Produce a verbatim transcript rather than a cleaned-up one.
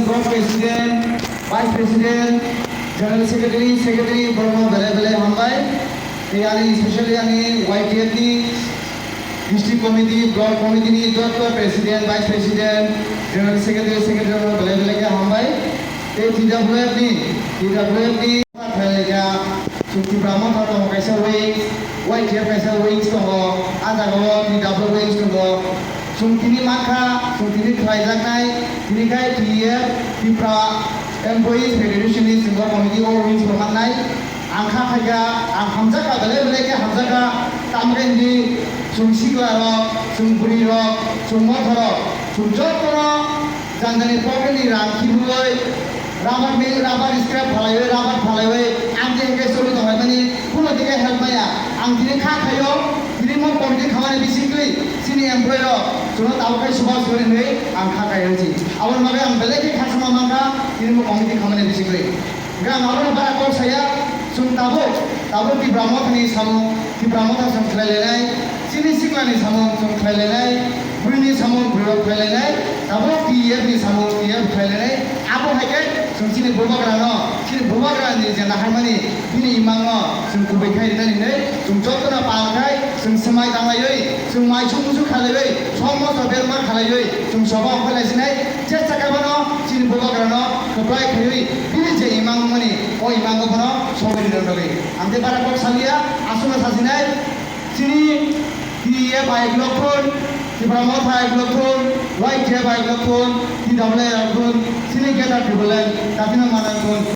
President, Vice President, General Secretary, Secretary, borokno belai belai hambai. Tei ani specially ani Y T F ni District Committee, Block Committee ni joto President, Vice President, General Secretary, Secretary rok belai belai khe hambai. Tei T W F ni, T W F ni Khailaiya, chwng Tipra Motha tongo kaisa wings, Y T F kaisa wings tongo, a jagao T W wings tongo. Chwng tini mankha, chwng tini khlaijaknai, tini khai T F, Tipra Employees Federation ni chwngbo committee o wings bo mannai. Ang kha khaikha, ang hamjakha, belai belai khe hamjakha, tamkhe hinwi chwng sikla rok, chwng bwrwi rok, chwng motha rok, chwng jotono Jani jani pocket ni rang khibiwi, rubber ni, rubber scrap phalaiwi, rubber phalaiwi, ang je hwnkhe choli tonglaimani, kuno dike help maya. Ang tini kha khaio, tini mo committee khamani bisingtwi, chini employee rok, chwngno tabuk khai subak suri hinwi ang kha khai rwngsi. Aboni bagwi ang belai khe khachama mankha, tini mo committee khamani bisingtwi. Hwnkhe ang abono bara kok saya, chwng tabuk, tabuk Tipra Mothani samung, Tipra Motha chwng khlai lainai, chini siklani samung chwng khlai lainai, bwrwini samung bwrwirok khlai lainai, tabuk T F ni samung T F khlai lainai. Abo hai khe chwng chini bubagrano, chini bubagrani je naharmani, bini imangno chwng kubui khai rinani hinwi chwng jotono pal khai, chwng swmai tanglaiwi, chwng mai suk musuk khalaiwi, song moso berma khalaiwi, chwng soba ongkhorlaisinai. Je sakabano chini bubagrano kwplai khaiwi bini je imang wngmani, o imango bono sobai rwna bagwi. Ang tei bara kok salia, aswkno sasinai, chini T F bai block thun, Tipra Motha bai block thun, Y T F bai block thun, T W A bai block thun, chini Greater Tipraland, Katina Madan thun.